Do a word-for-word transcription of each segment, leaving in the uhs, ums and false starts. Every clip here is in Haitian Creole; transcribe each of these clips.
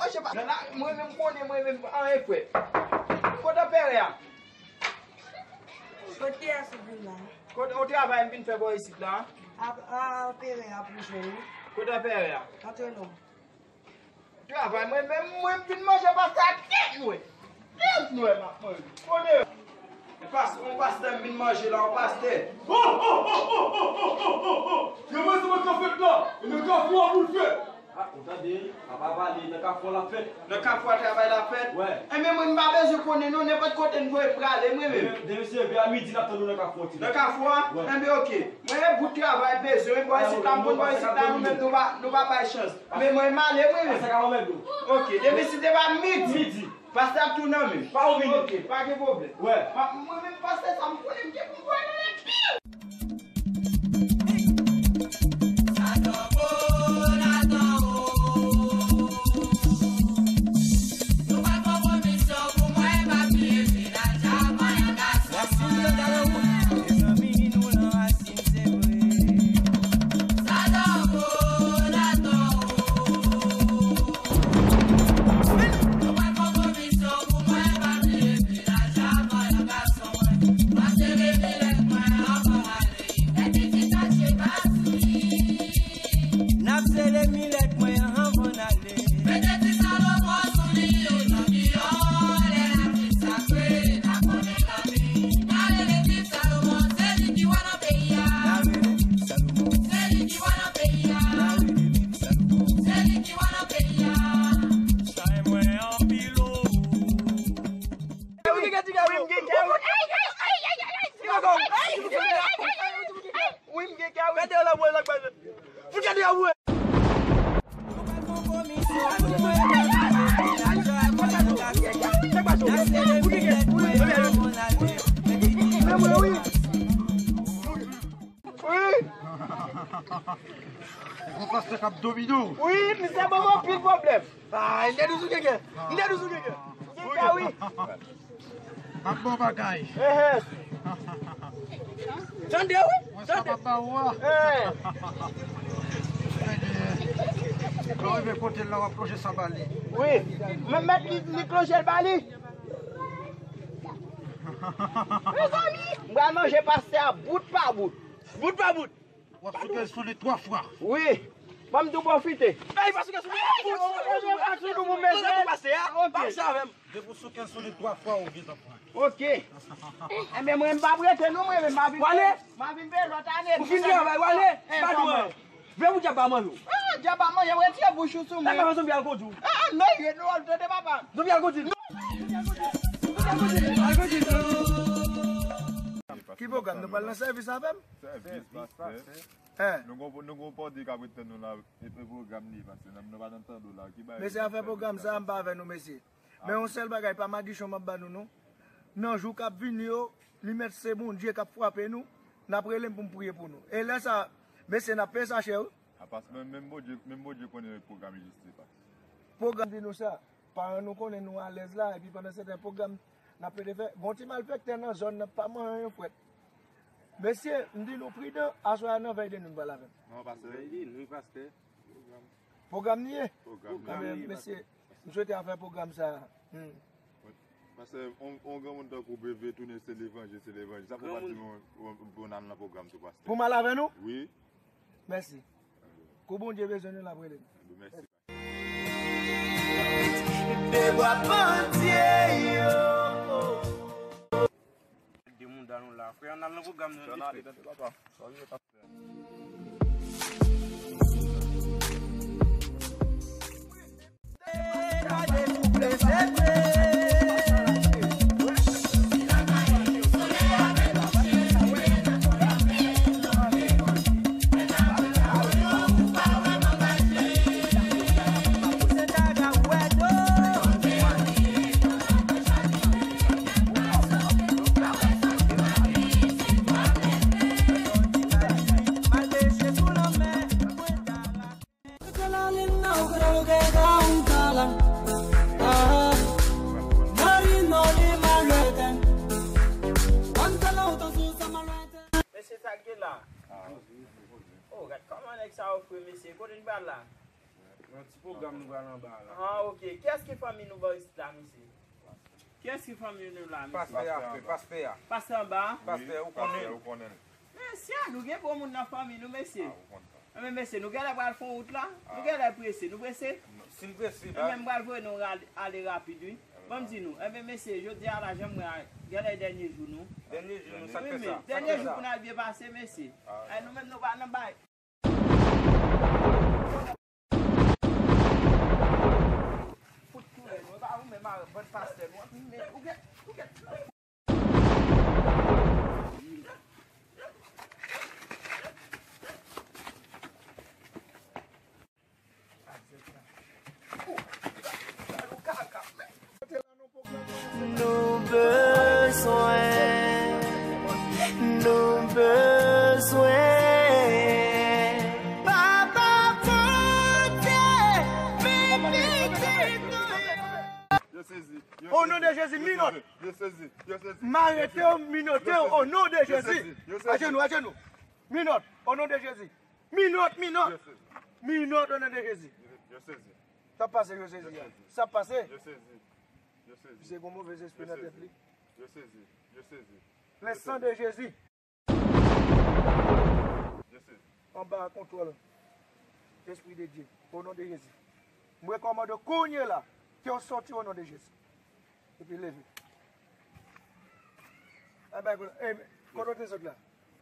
Nan la, mwen menm konnen, mwen menm anyen frè. Kote anperè a? Kote a sou vin la? Kote ou travay m vin fè bò isit la? A, a, anperè a pou jwenn wi. Kote anperè a? Antre non. Travay mwen menm mwen vin manje pastè a tèt mwen. Tèt mwen m ap manje. Konnen. Yon pastè m vin manje la, yon pastè. Yo mwen se mwen k ap fèt la. E nan kafou a pou l fèt. A, ou tande, papa pale, nan kafou a l ap fèt. Nan kafou a travay la fèt? Wè. Enben mwen m pa bezwen konnen non, nenpòt kote n voye m prale mwen menm. Demen se leve a midi n ap tann ou nan kafou a ti. Nan kafou a? Wè. Enben oke. Mwen e bout travay bezwen, bò isit la m konn bò isit la nou menm nou pa nou pa bay chans. Men mwen m ale mwen menm. Sa ka mwen menm. Oke, demen si te pa midi. Midi. Pastè ap tou nan men. Pa ou vini. Oke, pa gen pwoblèm. Wè. Pa mwen menm pastè sa m konnen m gen pou m voye nan lèt. N ap sere milèt mwen anvan n ale. Mete ti Salomon sou li, zanmi yo, lè lapli sakre, n ap konnen zanmi. N a rele ti Salomon, se li ki wa nan peyi a. N a rele ti Salomon. Se li ki wa nan peyi a. N a rele ti Salomon. Se li ki wa nan peyi a. Chay mwen anpil o. Wi, m gen kè, wi. Wi, m gen kè, wi. Gade la mwen la gade. Fou gade a mwen. Wi. Ou pastè k ap domine w. Wi, misye ban m anpil pwoblèm. Ay, m te di w sou kenken. M te di w sou kenken. Kenken, wi. M ap bon bagay. Ehe. Tande, wi. Mwen sa m ap ba ou a. Eh. Lè w rive kote l la, w ap plonje sa ba li. Wi. Mwen mèt li, li plonje l ba li. Mezanmi, m pral manje pastè a bout pa bout. Bout pa bout. W ap souke sou li twa fwa. Wi. Ban m tou pwofite. Ey, pa souke sou li. Pa souke sou li, mesye. Pase a, pase avè m. Depi w souke sou li twa fwa, ou gentan pran. Oke. Enben, mwen, m p ap rete non, mwen, m a vin peye, m a vin peye lòt ane. Ou fin travay, w ale. Pa di mwen. Vle pou dyab pa manje w. Ah, dyab pa manje, retire bouch ou sou mwen. Sa ka fè zonbi al kondi w. Ah, non, ye dwòl, tande papa. Zonbi al kondi. Zonbi al kondi. Al kondi. Ki pwogram? Nou pral nan sèvis avè m? Sèvis, pastè. Hein? Nou gon, nou gon pòdi k ap ret tann nou la, e, e pwogram li, pastè. Nou, nou pa nan tando la. Ki bagay? Mesye, afè pwogram sa, m pa avè nou, mesye. Men yon sèl bagay, pa madichon m ap ba nou, non. Nan jou k ap vini yo, li mèt se Bondye k ap frape nou, n ap rele m pou m priye pou nou. E lè sa, mesye, n ap peye sa chè, wi. A, pastè, men, menm Bondye, menm Bondye konnen pwogram egziste, pastè. Pwogram di nou sa. Paran nou konnen nou alèz la, epi pandan se tan pwogram n ap plede fè. Gon ti malfektè nan zòn nan pa manyen yon fwèt. Mesye, m di nou pridan, aswè a nan vèy de nuit m pral avè m. Non, pastè. Vèy de nuit, pastè. Pwogram li ye? Pwogram li ye. Mesye, m swete afè pwogram sa. Hmm. Pastè, on, on granmoun tankou Beve tounen se levanjil, se levanjil. Sa pou pati yon, yon, pou n al nan pwogram tou, pastè. Pou m al avè nou? Wi. Mèsi. Kou Bondye bezwen nou, l ap rele nou. Mèsi. De bwa pandye yo. De mouda nou la. Frè, ann al nan pwogram nan vit fè. Mesye, sa k gen la? Oh, gad kòman nèg sa yo fre, mesye. Kote n pral la? Yon ti pwogram nou pral anba la. Ah, ok. Kiyès ki fanmi nou bò isit la, mesye? Kiyès ki fanmi nou la, mesye? Pastè a, pastè a. Pastè anba a? Pastè, ou konnen. Mesye, nou gen bon moun nan fanmi nou, mesye. Enben, mesye, nou genlè pral fè yon wout la. Nou genlè prese. Nou prese? Si n prese, enben, m pral voye nou ale rapid, wi. Ban m di nou. Enben, mesye, jodi a la, jan m wè a, genlè dènye jou nou. Dènye jou nou, sa k fè sa? Dènye jou pou n al byen pase, mesye. Ay, nou menm, nou pa nan bay. Fout koulè nou, e pa ou menm a bann pastè nou an, men ou gen, ou gen. Nou bezwen, nou bezwen Papa Bondye, vin vizite nou. Yo sezi. O non de Jezi, minòt. Yo sezi. Yo sezi. M arete w, minote w, o non de Jezi. Ajenou, ajenou. Minòt, o non de Jezi. Minòt, minòt. Minòt, o non de Jezi. Yo sezi. Sa pase, yo sezi. Sa pase. Yo sezi. Yo sezi. Misye gon move espri nan tèt li. Yo sezi. Yo sezi. Le sang de Jésus. Yo sezi. Anba kontwòl Espri de Dye. O non de Jezi. M rekòmande w kounye la ke w sòti o non de Jezi. Epi leve. Ebyen, kote w te sot la?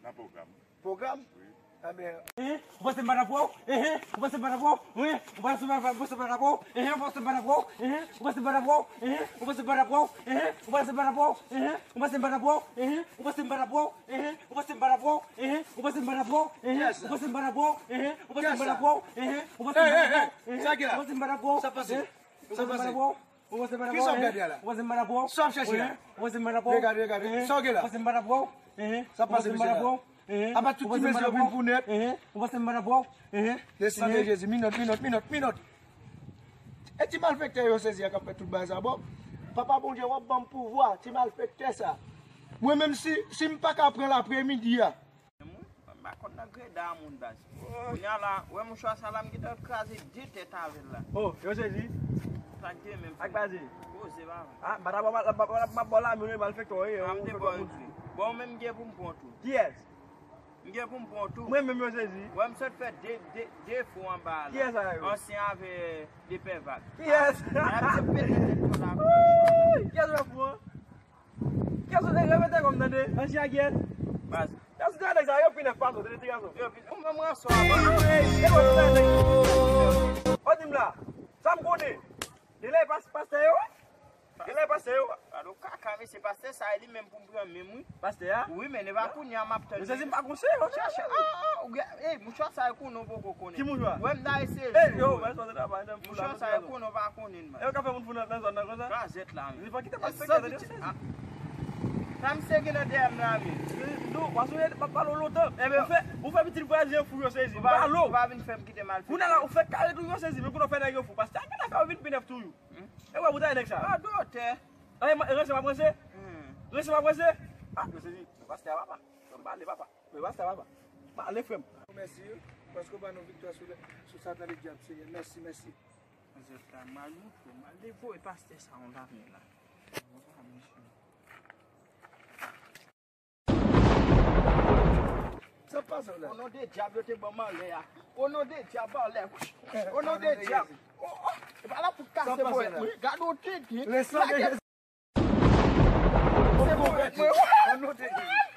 Nan pwogram. Pwogram? Wi. Ebyen. Ehe, ou panse m pa t ap wè w? Ehe, ou panse m pa t ap wè w? Ehe, ou panse m pa t ap wè w? Ehe, ou panse m pa t ap wè w? Ehe, ou panse m pa t ap wè w? Ehe, ou panse m pa t ap wè w? Ehe, ou panse m pa t ap wè w? Ehe, ou panse m pa t ap wè w? Ehe, ou panse m pa t ap wè w? Ehe, ou panse m pa t ap wè w? Ehe, ou panse m pa t ap wè w? Ehe, ou panse m pa t ap wè w? Ehe, ou panse m pa t ap wè w? Ehe, ou panse m pa t ap wè w? Ehe, ou panse m pa t ap wè w? Hey, hey, hey, hey, sa ki la? Ou panse m pa t ap wè w? Sa pase? Ehe, ou panse m pa t ap wè w? Ou panse m pa t ap wè w? Kisa w ap gade a la? Ou panse m pa t ap wè w? Sa w ap chèche a? Ou panse m pa t ap wè w? Regade, regade. Ehe, sa w gen la? Ou panse m pa t ap wè w? Ehe, sa pase, mesye la? Apa tout ti mesye yo vin pou nèt? Ehe, ou panse m pa t ap wè w? Ehe. Le sang de Jezi, minòt, minòt, minòt, minòt. E ti malfektè yo sezi a k ap fè tout bagay sa, bon. Papa Bondye, w ap ban m pouvwa, ti malfektè sa. Mwen menm si, si m pa ka pran l apremidi a. M pa konn nan greda a moun baz. Kounye a la, wè mouchwa sa la m gentan kraze de tèt avè l la. Oh, yo sezi. Sa k gen menm? Ak baze. Poze pa. Ah, m pa ta ba w, m ap ba w lamen, malfektè w ye. Ah, m te ba w tou. Bon, ou menm gen pou m pran tou. Kiyès? M gen pou m pran tou. Mwen menm yo sezi. Wè m sot fè de, de, de fou anba a la. Kiyès sa yo? Ansyen avè de pè vag. Kiyès? Ay, ap se pete tèt yo la. Kiyès yo fou an? Kiyès ou te repete kòm tande? Ansyen a kiyès? Baz. Kiyès ou te nèg sa yo pi nèf pase w, tande ti gason. Yo pi, ou menm ranson a. O di m la, sa m konnen. Genlè e pas-, pastè yo, wi. Genlè e pastè yo. Gade w kaka, mesye, pastè sa e li menm pou m pran menm, wi. Pastè a? Wi, men e pa kounye a m ap tann. Mesye, si m pa konseye, yo chèche. Ah, ah, ou gen, ey, mouchwa sa e konnen w poko konnen. Ki mouchwa? Wè m ta eseye jwe. Ey, yo, mwen sòti travay nan. Mouchwa sa e konnen w pa konnen, man. E yo ka fè moun fou nan, nan zòn nan konsa? Kazèt la, men. Li pa kite malfektè, tande, yo sezi. Sa misye gen nan dèyè m la, men. Non, paske w pa pale w lontan. Ou fè, ou fè pitit vwazen an fou, yo sezi. Ou pa, ou pa vin fè m kite malfektè. Kounye a la, ou fè kare tou, yo sezi. Men kounye a w fè nèg yo fou. Pastè a genlè fè yo vin pi nèf toujou. E wè boutay nèg sa. Ah, dotè. Ranse m ap ranse? Ranse m ap ranse? Ah, yo sezi. Pastè a papa. Fè m pale, papa. Pastè a papa. Pale, frè m. Mèsi, paske w ban nou viktwa sou, sou Satan ledyab, Senyè. Mèsi, mèsi. Zèt la, m al montre, m al devoye pastè sa yon lamen la. Sa pase la? O non de dyab, yo te ban m anlè a. O non de dyab, anlè. O non de dyab. O, o, e pa la pou kase bò. Gade w tete. Le sang de Jésus. O non de Jésus.